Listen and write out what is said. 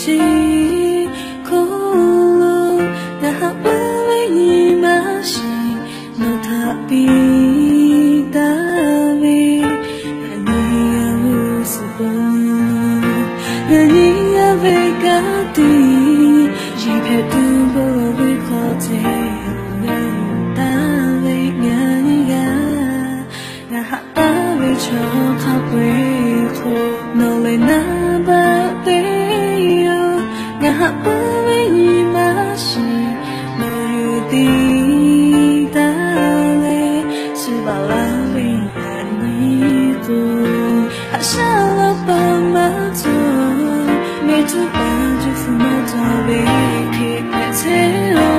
Chi hk'oˆ lo ngaˬ haꞈ peuˬ ve nyi ma shiˍ, nawˬ htaꞈ piˇ taˍ ve, ngaˬ nyi g'a ve suhˍ pon, ngaˬ nyi g'a ve ka tiꞈ, chi hpehꞈ tuˬ bon lawˬ ve hk'aw ce, ngaˬ yuˬ taˍ ve ngaˬ nyi g'a. Ngaˬ haꞈ taˍ ve chaw hk'a peu-eˬ hk'oˆ nawˬ lehˬ naˍ baˆ te yoˬ. Ngaˬ haꞈ peuˬ ve nyi ma shiˍ, nawˬ yuˬ tiˍ taˍ leh, suh baˬ laˇ ve yaꞈ nyi k'o, haꞈ shaˉ laˇ paˍ maˇ cawˬ, mehˆ cuˇ paˍ cuˇ hpu maˇ cawˬ ve hk'e hpehꞈ chehˇ